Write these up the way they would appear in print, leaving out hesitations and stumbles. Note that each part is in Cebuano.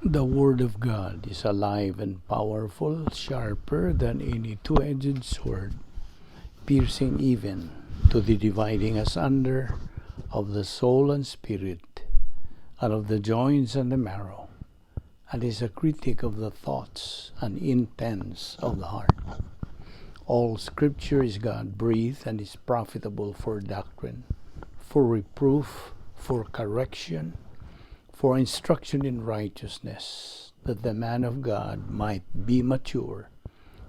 The Word of God is alive and powerful, sharper than any two-edged sword, piercing even to the dividing asunder of the soul and spirit, and of the joints and the marrow, and is a critic of the thoughts and intents of the heart. All Scripture is God breathed and is profitable for doctrine, for reproof, for correction, for instruction in righteousness, that the man of God might be mature,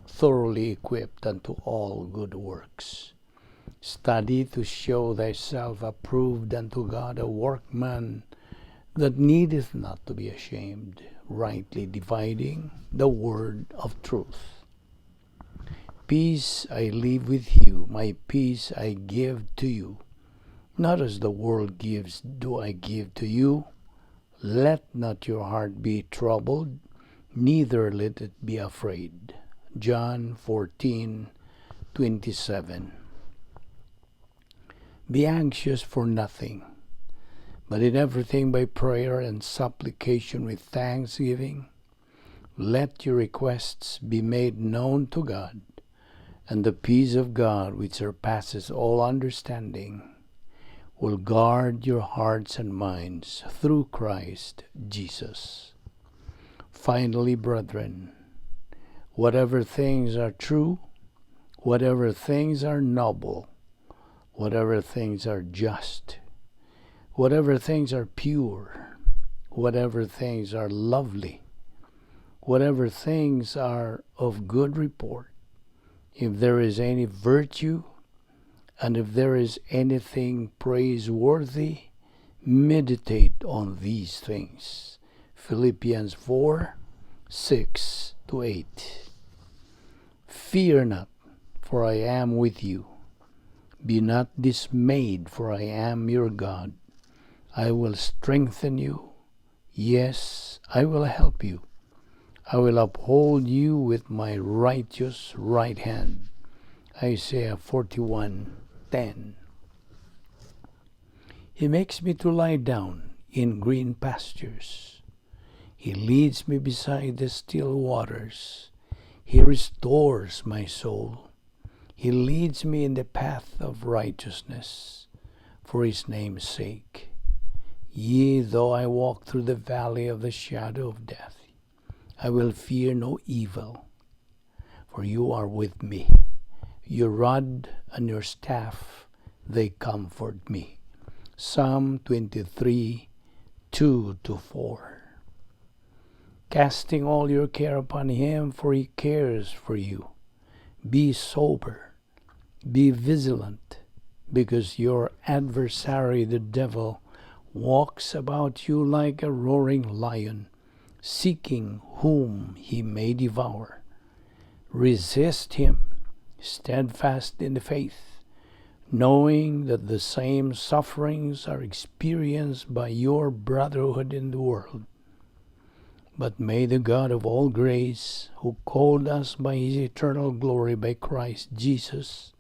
thoroughly equipped unto all good works. Study to show thyself approved unto God, a workman that needeth not to be ashamed, rightly dividing the word of truth. Peace I leave with you, my peace I give to you. Not as the world gives, do I give to you. Let not your heart be troubled, neither let it be afraid. John 14:27. Be anxious for nothing, but in everything by prayer and supplication with thanksgiving, let your requests be made known to God, and the peace of God, which surpasses all understanding, will guard your hearts and minds through Christ Jesus. Finally, brethren, whatever things are true, whatever things are noble, whatever things are just, whatever things are pure, whatever things are lovely, whatever things are of good report, if there is any virtue, and if there is anything praiseworthy, meditate on these things. Philippians 4:6 to 8. Fear not, for I am with you. Be not dismayed, for I am your God. I will strengthen you. Yes, I will help you. I will uphold you with my righteous right hand. Isaiah 41:10. He makes me to lie down in green pastures. He leads me beside the still waters. He restores my soul. He leads me in the path of righteousness for his name's sake. Yea, though I walk through the valley of the shadow of death, I will fear no evil, for you are with me. Your rod and your staff, they comfort me. Psalm 23:2 to 4. Casting all your care upon him, for he cares for you. Be sober, be vigilant, because your adversary, the devil, walks about you like a roaring lion, seeking whom he may devour. Resist him, steadfast in the faith, knowing that the same sufferings are experienced by your brotherhood in the world. But may the God of all grace, who called us by his eternal glory by Christ Jesus,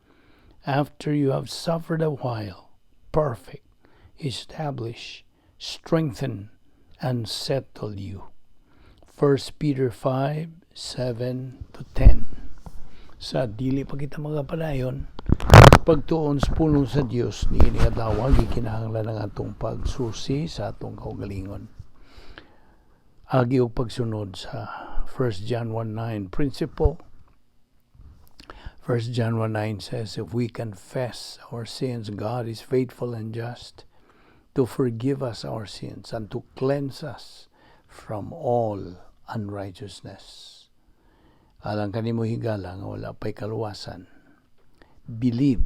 after you have suffered a while, perfect, establish, strengthen, and settle you. 1 Peter 5:7 to 10. Sa dili pa kita magapadayon, pagtuon sa pulong sa Dios niini adlaw, gikinahanglan ang atong pagsusi sa atong kaugalingon. Agi og pagsunod sa 1 John 1:9 principle. 1 John 1:9 says, "If we confess our sins, God is faithful and just to forgive us our sins and to cleanse us from all unrighteousness." Alang kanimo, higala, nga wala pa'y kaluwasan, believe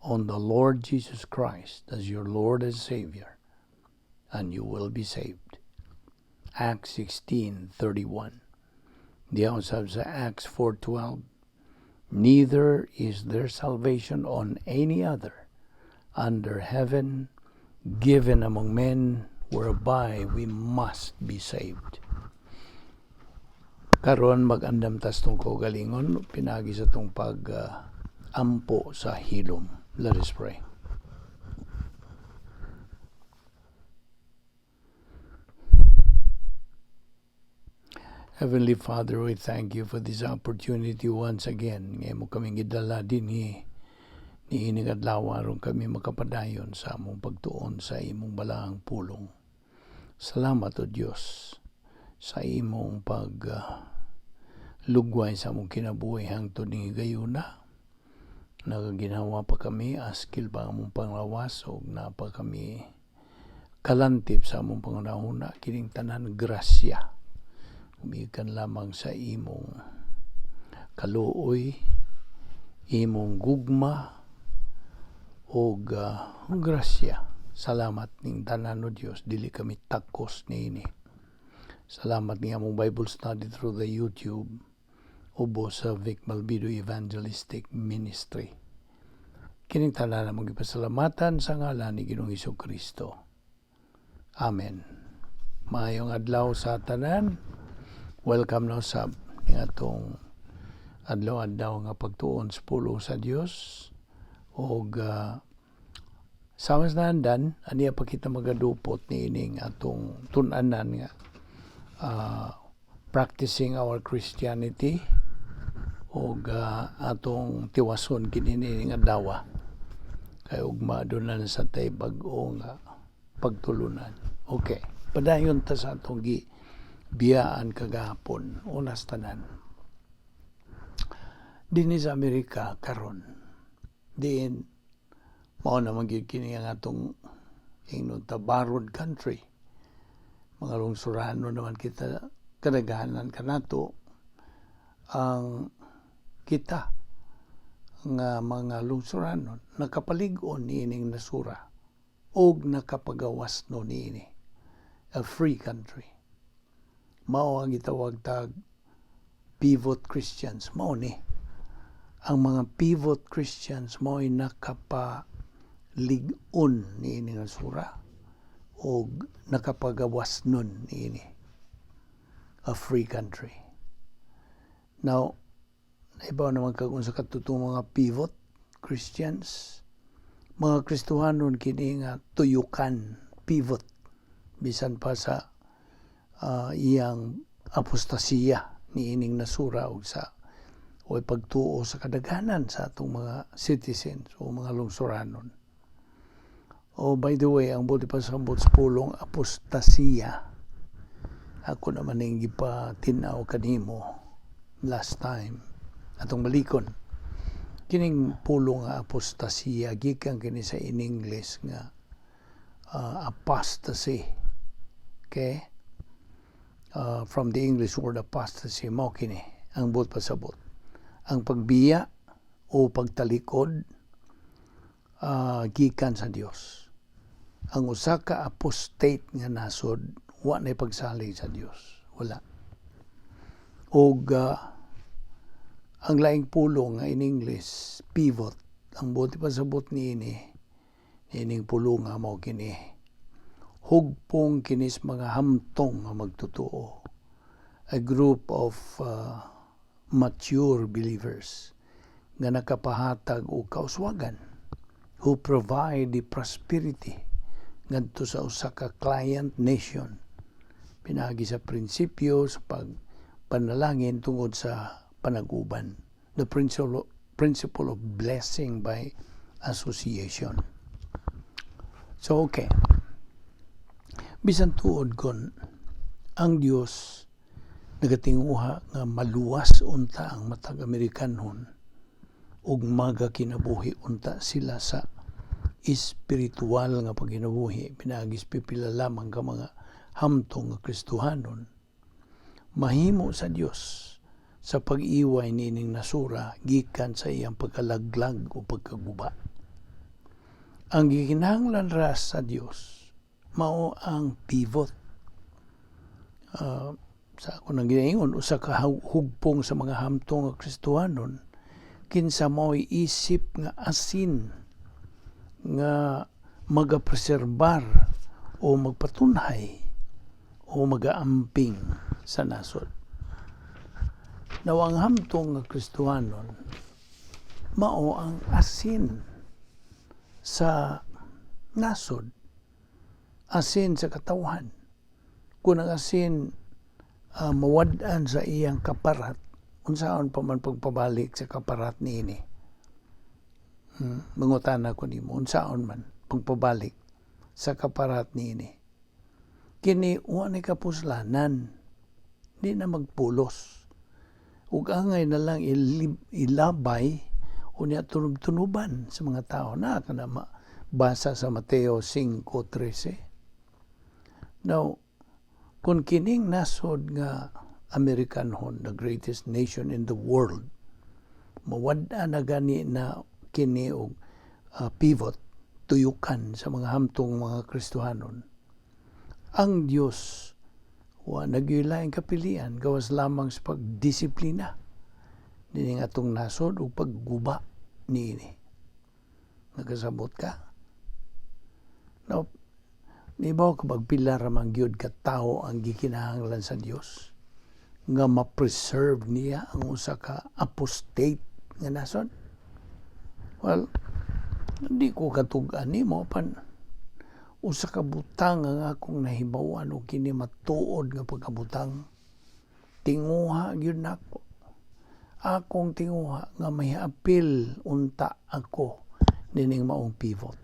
on the Lord Jesus Christ as your Lord and Savior, and you will be saved. Acts 16:31. Diha usab sa Acts 4:12, "Neither is there salvation on any other under heaven given among men whereby we must be saved." Karon mag-andam tas tong kaugalingon pinagi sa tong pag ampo sa hilom. Let us pray. Heavenly Father, we thank you for this opportunity once again. Nga imo kaming gidala dinhi niining adlaw aron kami makapadayon sa among pagtuon sa imong balaang pulong. Salamat, O Dios, sa imong pag lugway sa among kinabuhi hangtod ning higayuna. Nagaginhawa pa kami, askil pa among panglawas ug naa pa kami kalantip sa among panghunahuna. Kining tanan grasya. Gumikan lamang sa imong kaluoy, imong gugma ug grasya. Salamat ning tanan, O Dios, dili kami takos niini. Salamat ni among Bible study through the YouTube ubos sa Vic Malvido Evangelistic Ministry. Kining tanan among gipasalamatan sa ngalan ni Ginoong Kristo. Amen. Maayong adlaw sa tanan. Welcome na usab ning atong adlaw-adlaw nga pagtuon sa pulong sa Dios og sama sa naandan aniya pa kita magadupot niining atong tun-anan nga practicing our Christianity og atong tiwason kini nga adlaw kay ugma duna na sa tay bag-o nga pagtulunan. Okay, padayon ta sa atong gi biyaan kagahapon. Unas tanan, dinhi sa Amerika karon diin mao naman gyud kini ang atong ingnon ta borrowed country, mga lungsurano naman kita kadaghanan kanato. Ang kita nga mga lungsuranon nakapalig-on niining nasura og nakapagawas no niini, a free country. Mao ang gitawag tag pivot Christians. Mao ni ang mga pivot Christians, mao'y nakapalig-on niini nga nasura og nakapagawas nun niini, a free country. Now, naibaw naman kag unsa katutong mga pivot Christians. Mga Kristohanon kini nga tuyukan, pivot bisan pa sa iyang apostasiya niining nasura og sa o pagtuo sa kadaghanan sa atong mga citizens o mga lungsuranon. Oh, by the way, ang buot pasambot sa pulong apostasiya, ako naman ning gipatin-aw kanimo last time, atong balikon. Kining pulong nga apostasiya gikan kini sa in English nga apostasy. Okay? From the English word apostasy, mao kini ang buot pasabot. Ang pagbiya o pagtalikod gikan sa Dios. Ang usa ka apostate nga nasod wa nay pagsalig sa Dios. Wala. Og ang laing pulong nga in English, pivot, ang buot pasabot niini niining pulong nga mao kini: hugpong kinis mga hamtong nga magtotoo, a group of mature believers nga nakapahatag og kauswagan, who provide the prosperity ngadto sa usa ka client nation pinaagi sa prinsipyo sa pagpanalangin tungod sa panag-uban, the principle of blessing by association. So okay, bisan tuod kon ang Dios nagatinguha nga maluwas unta ang matag Amerikanhon ug magakinabuhi unta sila sa espiritual nga pagkinabuhi pinaagi sa pipila lamang ka mga hamtong nga Kristohanon, mahimo sa Dios sa pag-iway niining nasura gikan sa iyang pagkalaglag o pagkaguba. Ang gikinahanglan ra sa Dios mao ang pivot. Sa ako nang ginaingon, usa ka hugpong sa mga hamtong nga Kristohanon kinsa mao'y isip nga asin nga magapreserbar o magpatunhay o magaamping sa nasod. Now, ang hamtong nga Kristohanon mao ang asin sa nasod, asin sa katawhan. Kung ang asin Mawad-an sa iyang kaparat, unsaon pa man pagpabalik sa kaparat niini? Mangutana ko nimo, unsaon man pagpabalik sa kaparat niini? Kini wa ni kapuslanan, di na magpulos. Ug angay na lang ilabay unya tunob-tunuban sa mga tao na kana basa sa Mateo 5:13. Now, kung kining nasod nga Amerikanhon, the greatest nation in the world, mawad-an na gani na kini og pivot, tuyukan sa mga hamtong mga Kristohanon. Ang Dios wa na gyuy laing kapilian gawas lamang sa pagdisiplina nining atong nasod ug pagguba niini. Nagkasabot ka? Now, nibaw ka bag pila ra man gyud ka tawo ang gikinahanglan sa Dios nga ma-preserve niya ang usa ka apostate nga nasod? Well, di ko katug-an nimo, apan usa ka butang ang akong nahibaw-an og kini matuod nga pagkabutang. Tinguha gyud nako. Akong tinguha nga may apil unta ako nining maong pivot.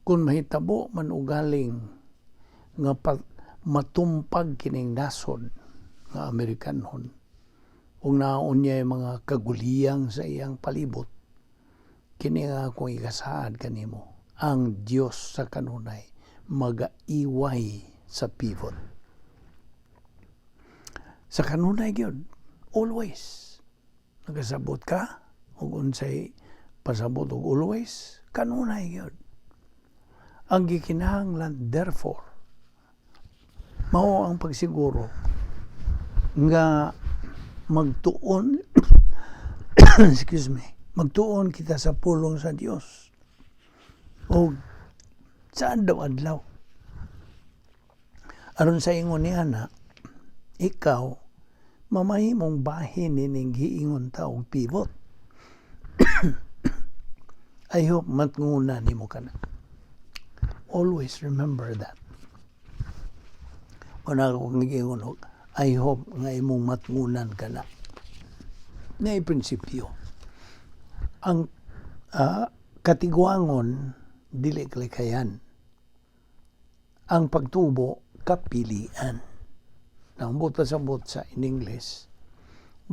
Kung mahitabo man ugaling nga matumpag kining nasod nga Amerikanhon ug naon niya mga kaguliyang sa iyang palibot, kini nga akong ikasaad kanimo, ang Dios sa kanunay magaiway sa pivot. Sa kanunay gyud, always. Nagasabot ka ug unsay pasabot og always? Kanunay gyud. Ang gikinahanglan therefore mao ang pagsiguro nga magtuon, excuse me, magtuon kita sa pulong sa Dios o sa adlaw-adlaw aron sa ingon niya na ikaw mamahimong bahin nining giingon ta og pivot. I hope matnguna nimo kana. Always remember that. Wala ko giingon og I hope nga imong matngunan kana. Na prinsipyo. Ang katiguangon dili kalikayan. Ang pagtubo kapilian. Nang buta sa sa in English,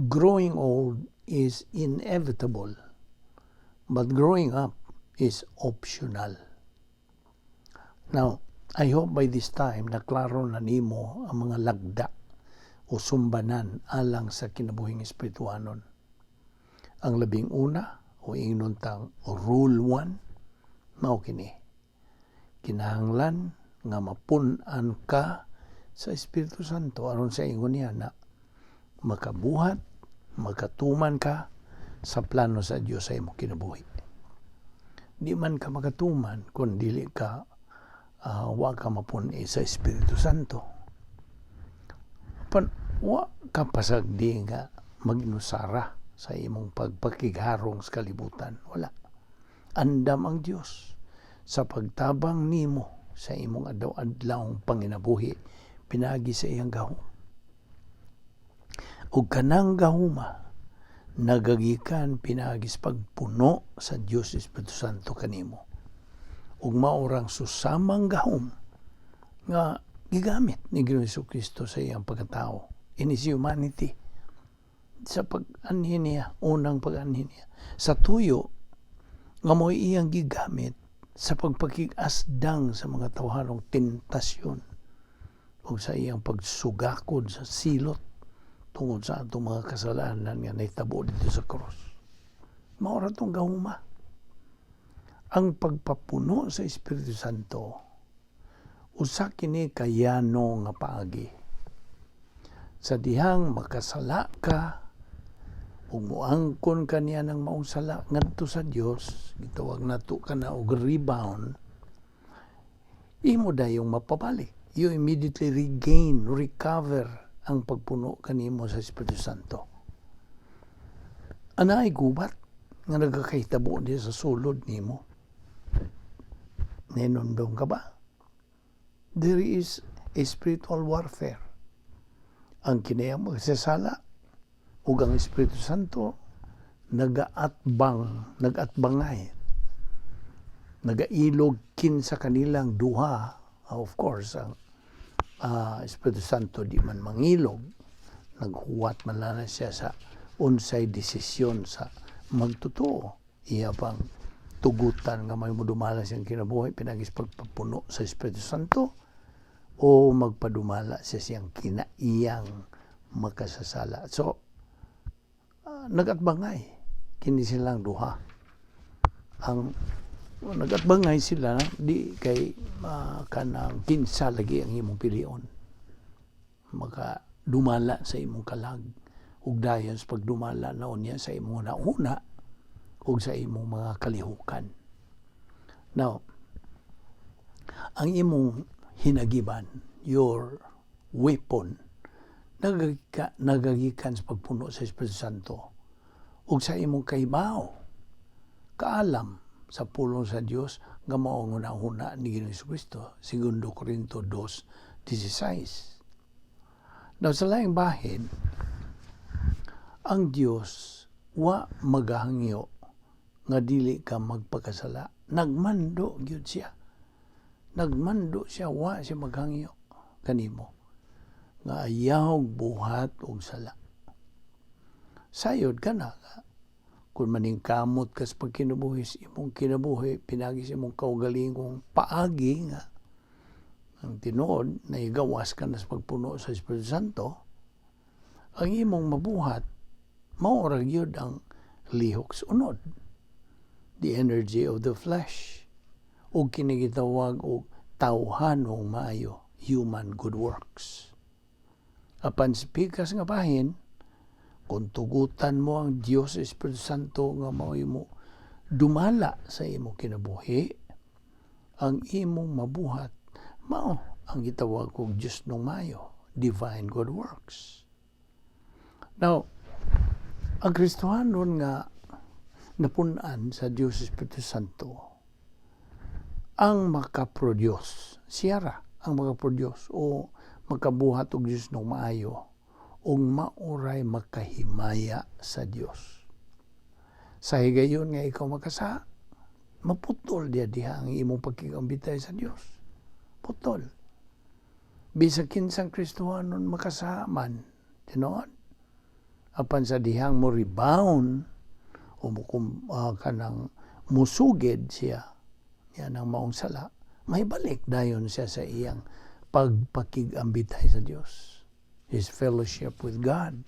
growing old is inevitable, but growing up is optional. Now, I hope by this time na klaro na nimo ang mga lagda o sumbanan alang sa kinabuhing espirituanon. Ang labing una o ingnon tang rule 1 mao kini. Kinahanglan nga mapun-an ka sa Espiritu Santo aron sa ingon niya na makabuhat, makatuman ka sa plano sa Dios sa imong kinabuhi. Di man ka makatuman kung dili ka wa ka mapun-i sa Espiritu Santo. Pan wa ka pasagdi nga maginusara sa imong pagpakigharong sa kalibutan. Wala. Andam ang Dios sa pagtabang nimo sa imong adlaw-adlawng panginabuhi pinaagi sa iyang gahom. Ug kanang gahuma nagagikan pinaagi sa pagpuno sa Dios Espiritu Santo kanimo. Ug maurang susamang gahom nga gigamit ni Ginoong Kristo sa iyang pagkatao in his humanity sa pag-anhi niya, unang pag-anhi niya. Sa tuyo nga mo'y iyang gigamit sa pagpakig-asdang sa mga tawhanong tentasyon ug sa iyang pagsugakod sa silot tungod sa atong mga kasalanan nga nahitabo dito sa cross. Mao ra tong gahuma. Ang pagpapuno sa Espiritu Santo usa kini kayano nga paagi. Sa dihang makasala ka ug moangkon ka niya ng maong sala ngadto sa Dios, gitawag nato kana og rebound, imo dayong mapabalik. You immediately regain, recover ang pagpuno kanimo sa Espiritu Santo. Anay gubat nga nagakahitabo diya sa sulod nimo. Ninumdum ka ba? There is a spiritual warfare. Ang kinaiyang makasasala ug ang Espiritu Santo nagaatbang, nagatbangay, nagailog kinsa kanilang duha. Of course, ang Espiritu Santo di man mangilog, naghuwat man lang na siya sa unsay desisyon sa magtotoo. Iya pang tugutan nga may modumala siyang kinabuhi pinagis pagpapuno sa Espiritu Santo o magpadumala siya siyang kinaiyang makasasala. So, nagatbangay kini silang duha. Ang nagatbangay sila di kay kanang kinsa lagi ang imong pilion maka dumala sa imong kalag ug dayon sa pagdumala na unya sa imong nauna ug sa imong mga kalihukan. Now, ang imong hinagiban, your weapon, nagagikan sa pagpuno sa Espiritu Santo ug sa imong kahibaw, kaalam sa pulong sa Dios nga mao ang hunahuna ni Ginoong Kristo, Segundo Corinto 2:16. Now, sa laing bahin, ang Dios wa magahangyo nga dili ka magpakasala. Nagmando gyud siya. Nagmando siya, wa siya maghangyo kanimo nga ayaw buhat og sala. Sayod ka na nga kung maningkamot ka sa pagkinabuhi sa imong kinabuhi pinagi sa imong kaugalingong paagi nga ang tinuod na igawas ka na sa pagpuno sa Espiritu Santo, ang imong mabuhat mao ra gyud ang lihok sa unod, the energy of the flesh, ug kini gitawag og tawhanong maayo, human good works. Apan sa pikas nga bahin, kung tugutan mo ang Dios Espiritu Santo nga mao mo dumala sa imong kinabuhi, ang imong mabuhat mao ang gitawag og Dios nung mayo, divine good works. Now, ang Kristohanon nga napun-an sa Dios Espiritu Santo ang makaprodyos, siya ra ang makaprodyos o makabuhat og Dios nung maayo ug mauray makahimaya sa Dios. Sa higayon nga ikaw makasala, maputol diya diha ang imong pagkikambitay sa Dios. Putol. Bisag kinsang Kristohanon makasala man, tinuod. Apan sa dihang mo rebound o mo kanang musugid siya yan ang maong sala, may balik dayon siya sa iyang pagpakigambitay sa Dios, his fellowship with God.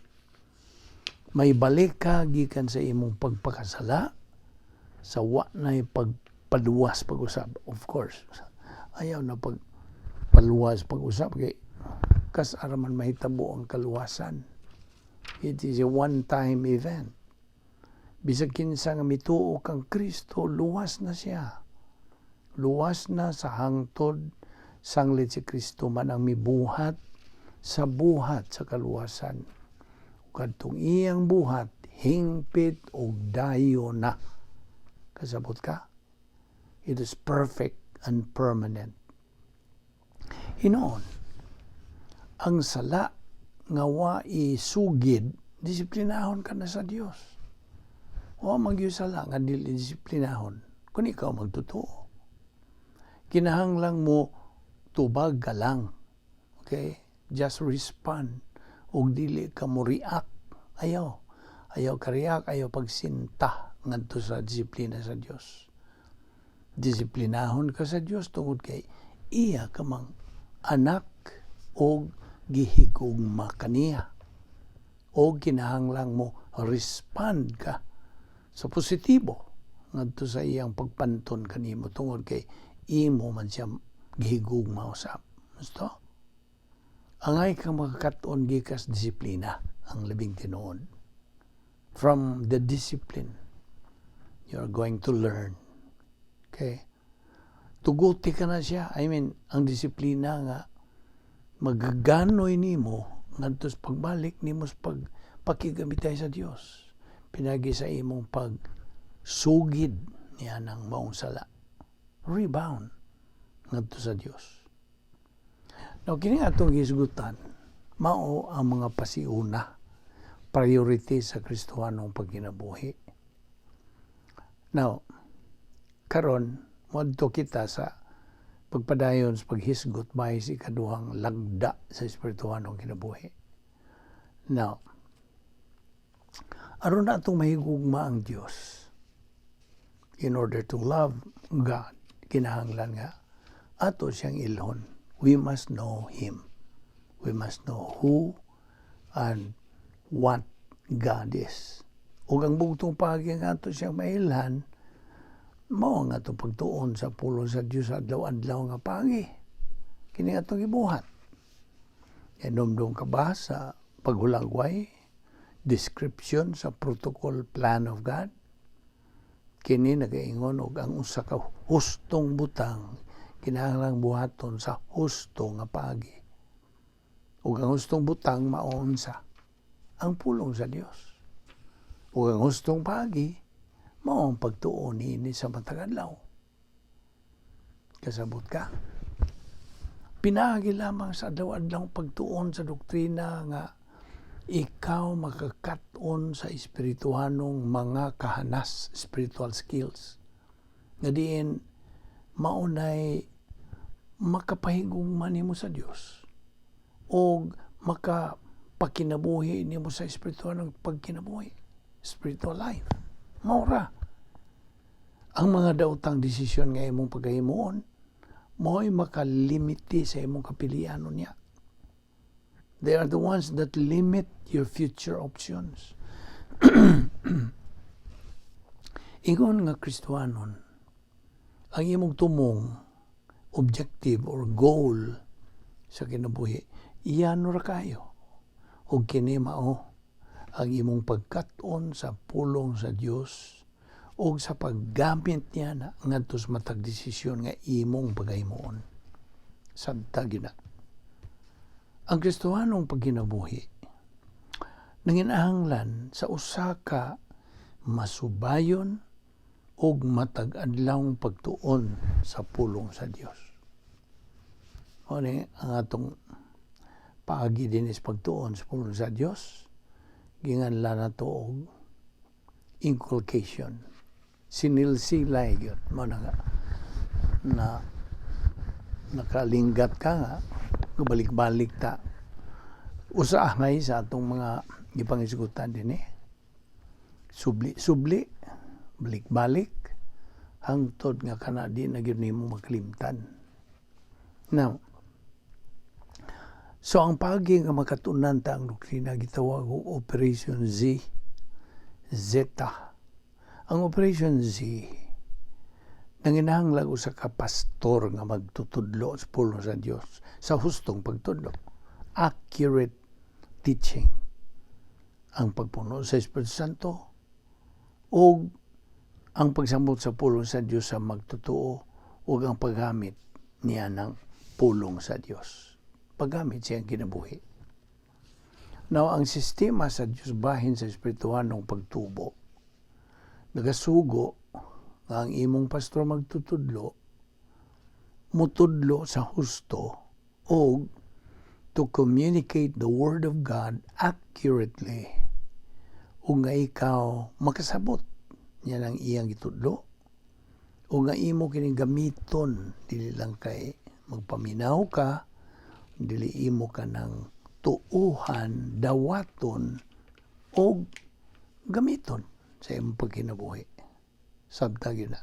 May balik ka gikan sa imong pagpakasala sa wa na pagpaluwas pag-usab. Of course, ayaw na pagpaluwas pag-usab kay kas araman mahitabo ang kaluwasan. It is a one-time event. Bisag kinsa nga mituo kang Kristo, luwas na siya. Luwas na sa hangtod sanglit si Kristo man ang mibuhat sa buhat sa kaluwasan. Kadtong iyang buhat, hingpit og dayo na. Kasabot ka? It is perfect and permanent. Hinoon, ang sala nga wa isugid, disiplinahon ka na sa Dios. Wa man gyud sala nga dili disiplinahon kung ikaw magtotoo. Kinahanglang mo tubag ka lang. Okay? Just respond. Ug dili ka mo react. Ayaw. Ayaw ka react, ayaw pagsinta ngadto sa disiplina sa Dios. Disiplinahon ka sa Dios tungod kay iya ka mang anak og gihigugma kaniya. O kinahanglang mo respond ka sa positibo ngadto sa iyang pagpanton kanimo tungod kay imo man siya gihigugma usab. Gusto? Angay kang makakat-on gikas disiplina ang labing tinuod. From the discipline, you're going to learn. Okay? Tuguti ka na siya. I mean, ang disiplina nga magaganoy nimo ngadto sa pagbalik nimo sa pagpakigamitay sa Dios. Pinagi sa imong pagsugid niya ng maong sala. Rebound ngadto sa Dios. Now, kini atong gisgutan, Mao ang mga pasiuna, priority sa Kristohanong pagkinabuhi. Now, karon moadto kita sa pagpadayon sa paghisgot bahin sa ikaduhang lagda sa espirituhanong kinabuhi. Now, aron atong mahigugma ang Dios, in order to love God, kinahanglan nga ato siyang ilhon. We must know Him. We must know who and what God is. Ug ang bugtong paagi nga ato siyang mailhan, mao ang atong pagtuon sa pulong sa Dios adlaw-adlaw nga paagi. Kini atong gibuhat. Hinumdum ka ba sa paghulagway, description sa protocol plan of God? Kini nagaingon og ang usa ka hustong butang kinahanglang buhaton sa husto nga paagi. Ug ang hustong butang mao unsa? Ang pulong sa Dios. Ug ang hustong paagi mao ang pagtuon niini sa matag adlaw. Kasabot ka? Pinaagi lamang sa adlaw-adlaw pagtuon sa doktrina nga ikaw makakat-on sa espirituhanong mga kahanas, spiritual skills. Nga diin maunay makapahigugma nimo sa Dios o makapakinabuhi nimo sa espirituhanong pagkinabuhi, spiritual life. Mao ra. Ang mga daotang desisyon nga imong pagahimuon, mao'y makalimite sa imong kapilian niya. They are the ones that limit your future options. Ingon nga Kristohanon, ang imong tumong objective or goal sa kinabuhi, iyano ra kayo. Ug kini mao ang imong pagkat-on sa pulong sa Dios ug sa paggamit niya na ngadto sa matag desisyon nga imong pagahimuon. Sabta gyud na. Ang Kristohanong pagkinabuhi nanginahanglan sa usa ka masubayon ug matag adlawng pagtuon sa pulong sa Dios. Mao ni ang atong paagi din is pagtuon sa pulong sa Dios. Ginganlan nato og inculcation. Sinilsilay gyud mo na nga na nakalinggat ka nga balik-balik ta usahay sa atong mga gipangisgutan din eh. Subli-subli, balik-balik, hangtod nga kana di na gyud nimo makalimtan. Now, so ang paagi nga makatunan ta ang doktrina gitawag og Operation Z, Zeta. Ang Operation Z, nanginahanglan usa ka pastor nga magtutudlo sa pulong sa Dios sa hustong pagtudlo. Accurate teaching. Ang pagpuno sa Espiritu Santo ug ang pagsambot sa pulong sa Dios sa magtotoo ug ang paggamit niya ng pulong sa Dios. Paggamit siyang kinabuhi. Now, ang sistema sa Dios bahin sa espirituhanong pagtubo, nagasugo nga ang imong pastor magtutudlo, mutudlo sa husto og to communicate the Word of God accurately ug nga ikaw makasabot niya ang iyang gitudlo o nga imo kining gamiton, dili lang kay magpaminaw ka, dili imo ka ng tuuhan, dawaton og gamiton sa imong pagkinabuhi. Sabta gyud na.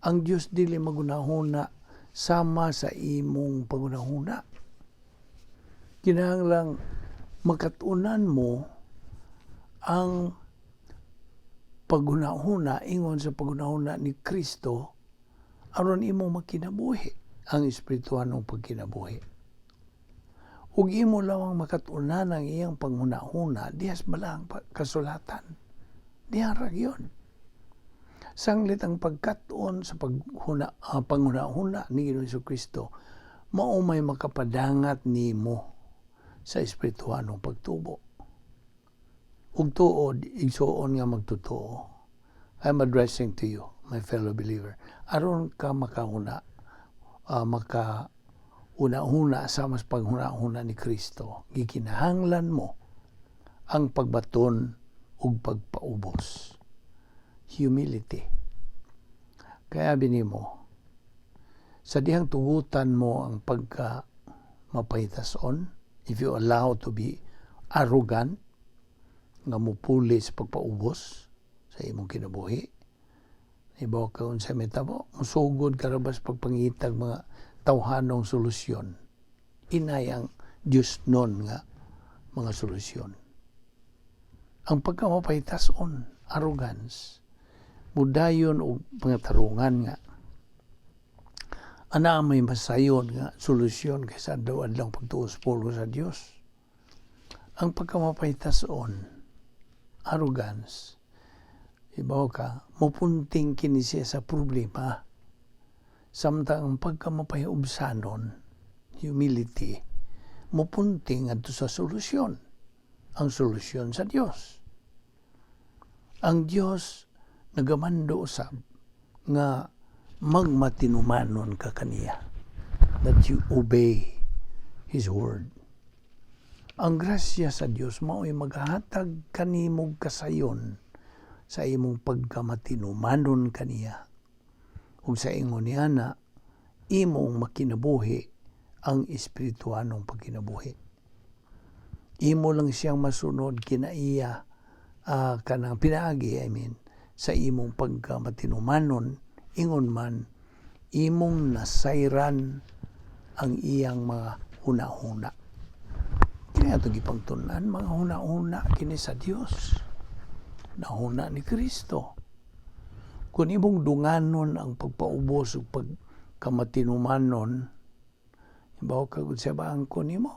Ang Dios dili magunahuna sama sa imong pagunahuna. Kinahanglang makatunan mo ang paghunahuna ingon sa paghunahuna ni Kristo aron imong makinabuhi ang espirituhanong pagkinabuhi. Ug imo lamang makatunan ang iyang panghunahuna dihas balaang kasulatan. Diha ra gyud. Sanglit ang pagkat-on sa panghunahuna ni Ginoong Kristo mao may makapadangat nimo sa espirituhanong pagtubo. Ug tuod, igsuon nga magtotoo. I'm addressing to you, my fellow believer. Aron ka makahuna, maka Una-una sa mas paghuna-huna ni Kristo, gikinahanglan mo ang pagbaton ug pagpaubos. Humility. Kaya binimo, sa dihang tugutan mo ang pagka mapahitason, if you allow to be arrogant, nga mupuli sa pagpaubos sa imong kinabuhi, ibaw ka unsa mitabo, musugod ka ra ba sa pagpangitag mga tawhanong solusyon. Inay ang Diyos nun nga mga solusyon. Ang pagkamapahitason, arrogance, mudayon og mga tarungan nga ana may masayon nga solusyon kaysa adlaw-adlaw pagtuos pulong sa Dios. Ang pagkamapahitason, arrogance, ibaw ka, mupunting kini siya sa problema. Samtang ang pagkamapahiubsanon, humility, mupunting adto sa solusyon. Ang solusyon sa Dios. Ang Dios nagamando usab nga magmatinumanon ka kaniya, that you obey His word. Ang grasya sa Dios mao'y maghatag kanimog kasayon sa imong pagkamatinumanon kaniya. Ug sa ingon niana, imong makinabuhi ang espirituanong pagkinabuhi. Imo lang siyang masunod kinaiya kanang pinaagi, I mean, sa imong pagkamatinumanon, ingon man imong nasayran ang iyang mga huna-huna. Kini ato gipangtun-an, mga huna-huna kini sa Dios. Nahuna ni Kristo. Kung imong dunganon ang pagpaubos ug pagkamatinumanon, ibaw ka kung siya maangkon nimo,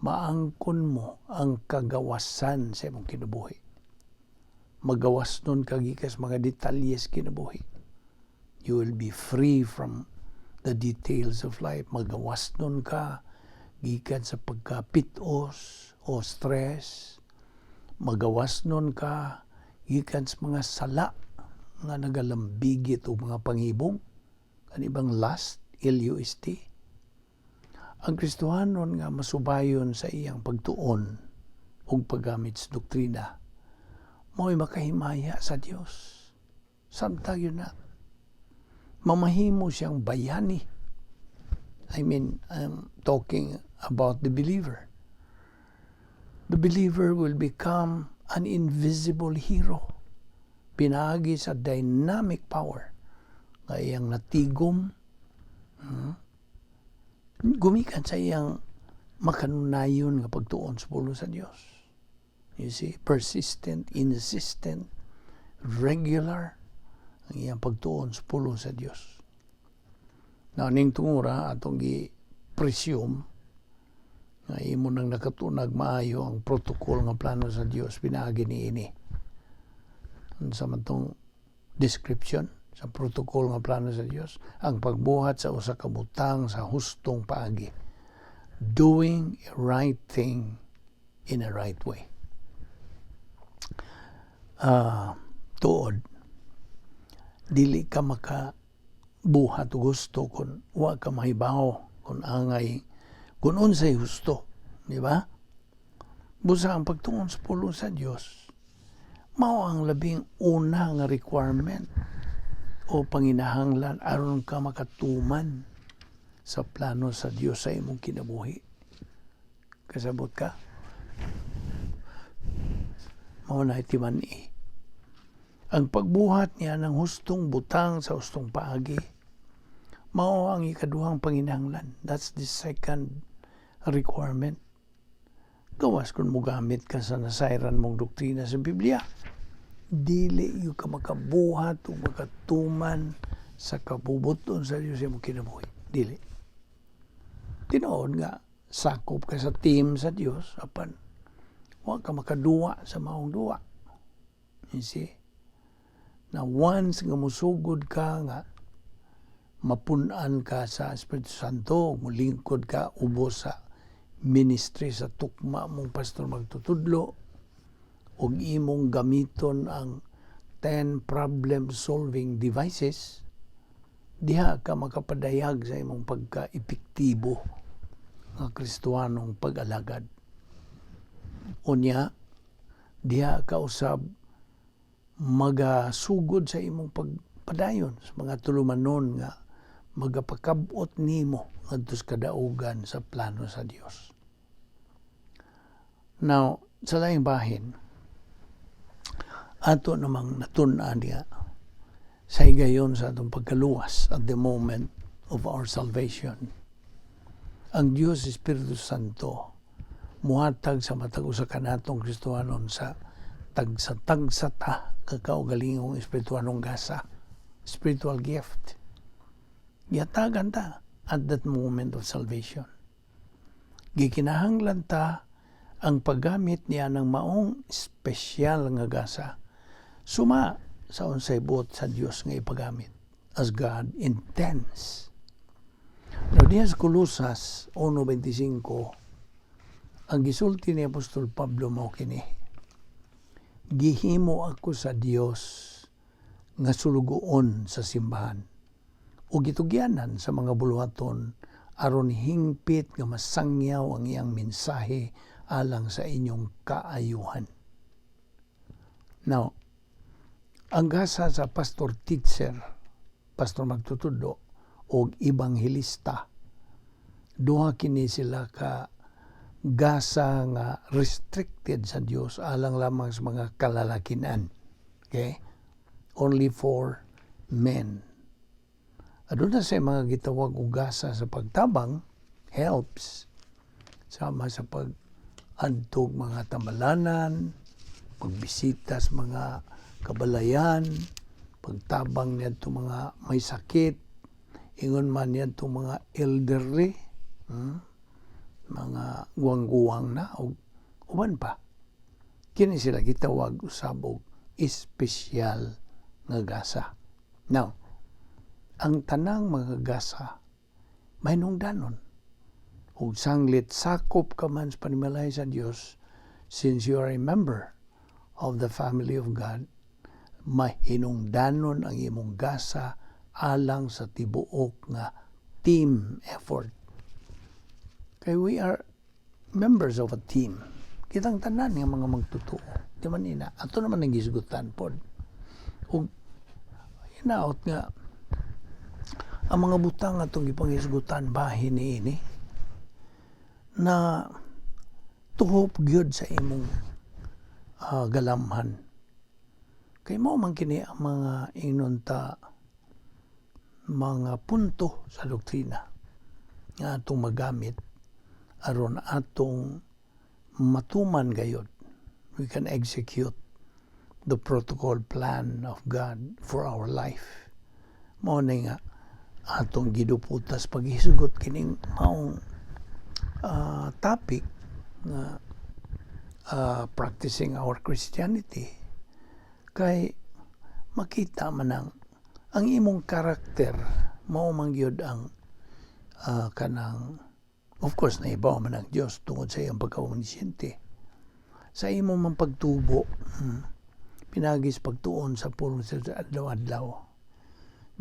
maangkon mo ang kagawasan sa imong kinabuhi. Magawas nun ka gikas mga detalye sa kinabuhi. You will be free from the details of life. Magawas nun ka gikan sa pagkapitos o stress. Magawas nun ka gikan sa mga sala nga nagalambigit o mga pangibong. Kanibang lust, LUST. Ang Kristohanon nga masubayon sa iyang pagtuon ug paggamit sa doktrina, mao'y makahimaya sa Dios. Samtang yun na, mamahimo siyang bayani. I mean, I'm talking about the believer. The believer will become an invisible hero. Pinaagi sa dynamic power nga iyang natigom, gumikan sa iyang makanunayon nga pagtuon sa pulong sa Dios. You see, persistent, insistent, regular ang iyang pagtuon sa pulong sa Dios. Now, ning tungura atong gi-presume nga imo nang nakatunag maayo ang protocol nga plano sa Dios pinaagi niini. Unsa man tong description sa protocol nga plano sa Dios? Ang pagbuhat sa usa ka butang sa hustong paagi. Doing a right thing in a right way. Tuod, dili ka maka buhat og husto kung wa ka mahibaw kung angay kung unsay husto, di ba? Busa ang pagtuon sa pulong sa Dios mao ang labing una nga requirement o panginahanglan aron ka makatuman sa plano sa Dios sa imong kinabuhi. Kasabot ka? Mao na timan-i. Ang pagbuhat niya ng hustong butang sa hustong paagi, mao ang ikaduhang panginahanglan. That's the second requirement. Gawas kung mugamit ka sa nasayran mong doktrina sa Biblia, dili gyud ka makabuhat o makatuman sa kabubuton sa Diyos sa imong kinabuhi. Dili. Tinuod nga, sakop ka sa team sa Dios, apan wa ka makaduwa sa maong duwa. You see? Na once nga musugod ka nga mapun-an ka sa Espiritu Santo, mulingkod ka ubos sa ministry sa tukma mong pastor magtutudlo, ug imong gamiton ang 10 problem solving devices, Diha ka makapadayag sa imong pagka-epektibo nga Kristohanong pag-alagad. Unya, diha ka usab magasugod sa imong pagpadayon sa mga tulumanon nga magapakab-ot nimo ngadto sa kadaugan sa plano sa Dios. Now, sa laing bahin, ato namang natun-an niya sa higayon sa atong pagkaluwas, at the moment of our salvation. Ang Dios Espiritu Santo muhatag sa matag usa kanatong Kristohanon sa tagsa-tagsa ta kakaugalingong espirituanong gasa, spiritual gift. Gihatagan ta at that moment of salvation. Gikinahanglan ta ang paggamit niya ng maong espesyal nga gasa suma sa unsay buot sa Dios nga ipagamit, as God intends. Now, diha sa Kolosas 1:25, ang gisulti ni Apostol Pablo mao kini: "Gihimo ako sa Dios nga sulugoon sa simbahan o gitugyanan sa mga buluhaton aron hingpit nga masangyaw ang iyang mensahe alang sa inyong kaayuhan." Now, ang gasa sa pastor teacher, pastor magtutudlo, o ebanghelista, duha kini sila ka gasa nga restricted sa Dios alang lamang sa mga kalalakinan. Okay? Only for men. Aduna sa mga gitawag og gasa sa pagtabang, helps, sama sa pag adtog mga tamalanan, pagbisita sa mga kabalayan, pagtabang niadto mga may sakit, ingon man niadto mga elderly, mga guwang-guwang na og uban pa. Kini sila gitawag usab og espesyal nga gasa. Now, ang tanang mga gasa mahinungdanon. Ug sanglit sakop ka man sa panimalay sa Dios, since you are a member of the family of God, mahinungdanon ang imong gasa alang sa tibuok nga team effort. Kay we are members of a team. Kitang tanan nga mga magtotoo. Di man ina? Ato naman ang gisgutan pod. Ug hinaot nga ang mga butang atong gipanghisgutan bahin niini na tuhop gyud sa imong galamhan. Kay mao man kini ang mga ingnon ta mga punto sa doktrina nga atong magamit aron atong matuman gayod. We can execute the protocol plan of God for our life. Mao ni nga atong giduputas paghisgot kining maong topic nga practicing our Christianity, kay makita man ang imong karakter mao man gyud ang kanang, of course, naibaw man ang Dios tungod sa iyang pagka-omnisciente sa imo man pagtubo, pinaagi sa pagtuon sa pulong sa adlaw-adlaw.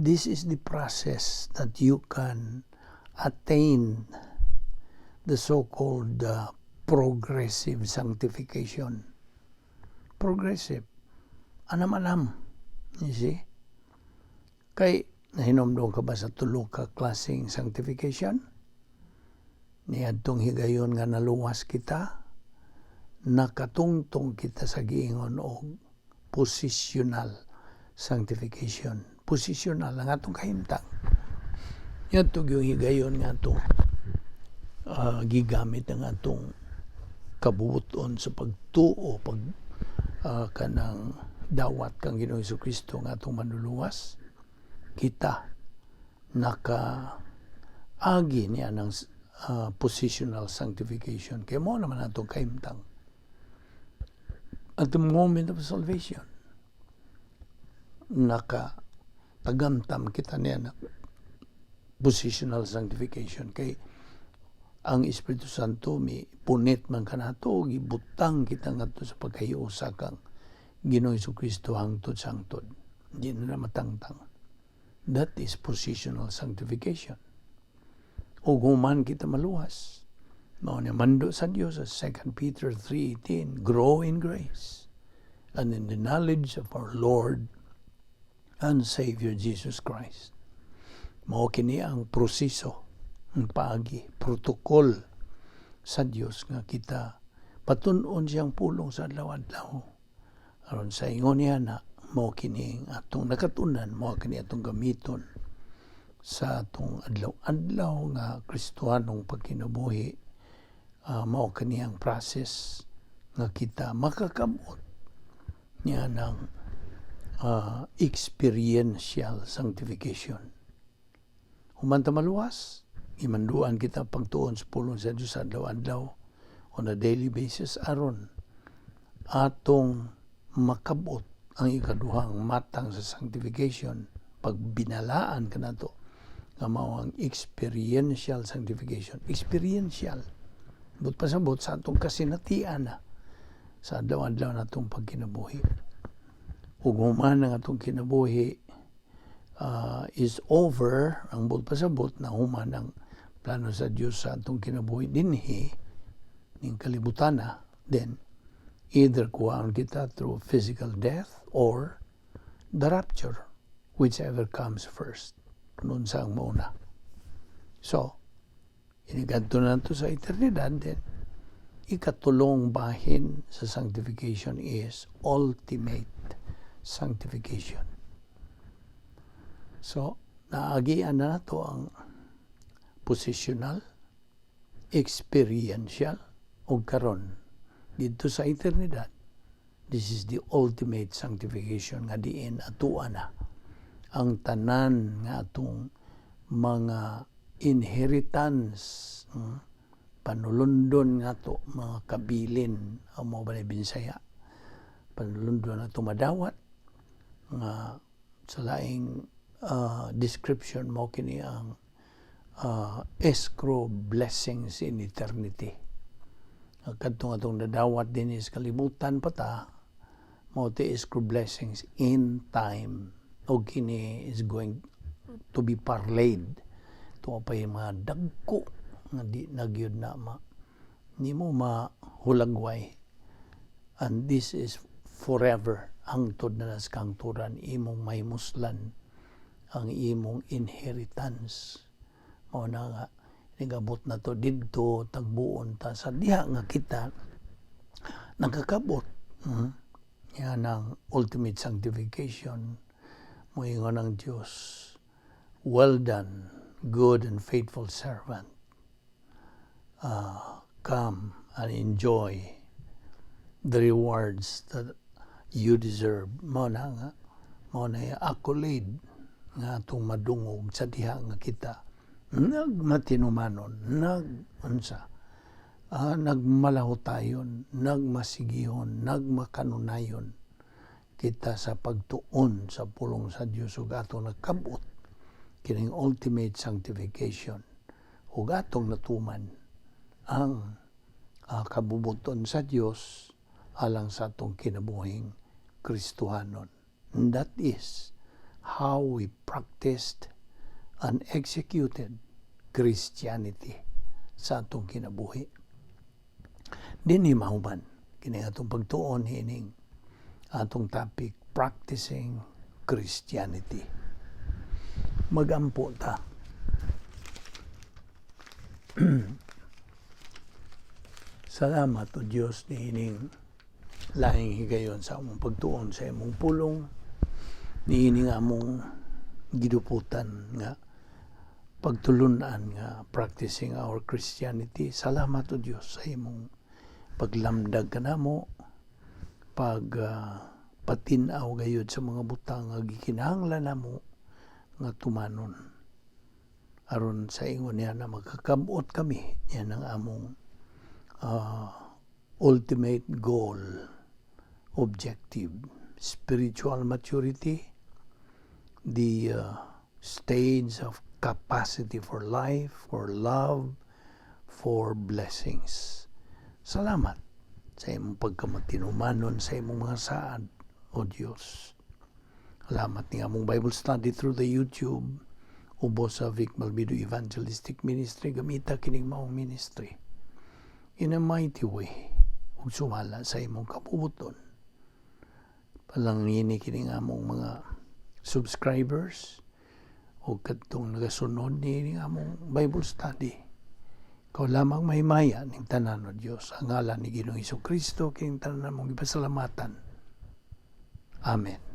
This is the process that you can attain the so-called progressive sanctification. Progressive. Anam-anam. You see? Kay, nahinomdom ka ba sa tulo ka klaseng sanctification? Niadtong higayon nga naluwas kita, nakatungtong kita sa giingon og positional sanctification. Positional ang atong kahimtang. Yadto yung higayon nga atong gigamit ang atong kabubuton sa pagtuo, pag kanang dawat kang Ginoong Kristo nga atong manluluwas, kita naka agi niya ng positional sanctification, kay mao naman atong kahimtang at the moment of salvation. Naka tagamtam kita niya na positional sanctification kay ang Espiritu Santo mi punit man kanato, gibutang kita ngadto sa pagkahiusa kang Ginoong Kristo hangtod sa hangtod. Di na matangtang. That is positional sanctification. Ug human kita maluwas, mao ni mando sa Dios sa 2 Peter 3:18, "Grow in grace and in the knowledge of our Lord and Savior Jesus Christ." Mao kini ang proseso, ang paagi, protocol sa Dios nga kita patun-on siyang pulong sa adlaw-adlaw. Aron sa ingon niya na mao kini ang atong nakatunan, mao kini atong gamiton sa atong adlaw-adlaw nga Kristohanong pagkinabuhi, mao kini ang process nga kita makakabot niya ng experiential sanctification. Human ta maluwas, imanduan kita pagtuon sa pulong sa Diyos adlaw-adlaw on a daily basis aron atong makabot ang ikaduhang matang sa sanctification, pagbinalaan kanato nga mao ang experiential sanctification. Experiential, but pasabot sa atong kasinatian na sa adlaw-adlaw natong pagkinabuhi. Ug human ang atong kinabuhi is over, ang buot pasabot na human ang plano sa Dios sa atong kinabuhi dinhi ning kalibutan na, then either kuhaan kita through physical death or the rapture, whichever comes first, kung unsa ang mauna. So inigadto na to sa eternidad. Then ikatulong bahin sa sanctification is ultimate sanctification. So naagian na nato ang positional, experiential, ug karon didto sa eternidad, this is the ultimate sanctification nga diin atua na ang tanan nga atong mga inheritance, panulundon nga to mga kabilin, ang mga balay Binsaya, panulundon na madawat nga sa laing description mo kini ang escrow blessings in eternity. Kadtong atong nadawat din is kalibutan pa ta, mao ti escrow blessings in time, o kini is going to be parlayed tuwa pa yung mga dagko nga di na gyud na ma nimo mahulagway, and this is forever, hangtod na sa kahangturan imong mahimuslan ang imong inheritance. Mao na nga nigabot na to didto, tagbuon ta sa diha nga kita nakakabot yan ang ultimate sanctification. Moingon ang Dios, "Well done, good and faithful servant. Come and enjoy the rewards that you deserve." Mao na nga mao na yung accolade nga atong madungog sa diha nga kita nagmatinumanon, nag unsa, nagmalahutayon, nagmasigihon, nagmakanunayon kita sa pagtuon sa pulong sa Dios ug atong nakabot kining ultimate sanctification ug atong natuman ang kabubuton sa Dios alang sa atong kinabuhing Kristohanon. And that is how we practiced and executed Christianity sa atong kinabuhi. Dinhi mahuman kini atong pagtuon hining atong topic, practicing Christianity. Magampo ta. Salamat o Dios niining laing higayon sa among pagtuon sa imong pulong, niining among giduputan nga pagtulunan nga practicing our Christianity. Salamat o Dios sa imong paglamdag kanamo, pag patin-aw gayud sa mga butang nga gikinahanglan namo nga tumanon aron sa ingon niya na magkakabot kami niya ng among ultimate goal, objective, spiritual maturity, the stage of capacity for life, for love, for blessings. Salamat sa imong pagkamatinumanon sa imong mga saad, O Dios. Salamat ning among Bible study through the YouTube ubos sa Vic Malvido Evangelistic Ministry. Gamita kining maong ministry in a mighty way ug sumala sa imong kabubuton. Palangini kining among mga subscribers o kadtong nagasunod ni among Bible study. Ikaw lamang mahimaya ning tanan, O Dios. Ang ngalan ni Ginoong Kristo kining tanan among gipasalamatan. Amen.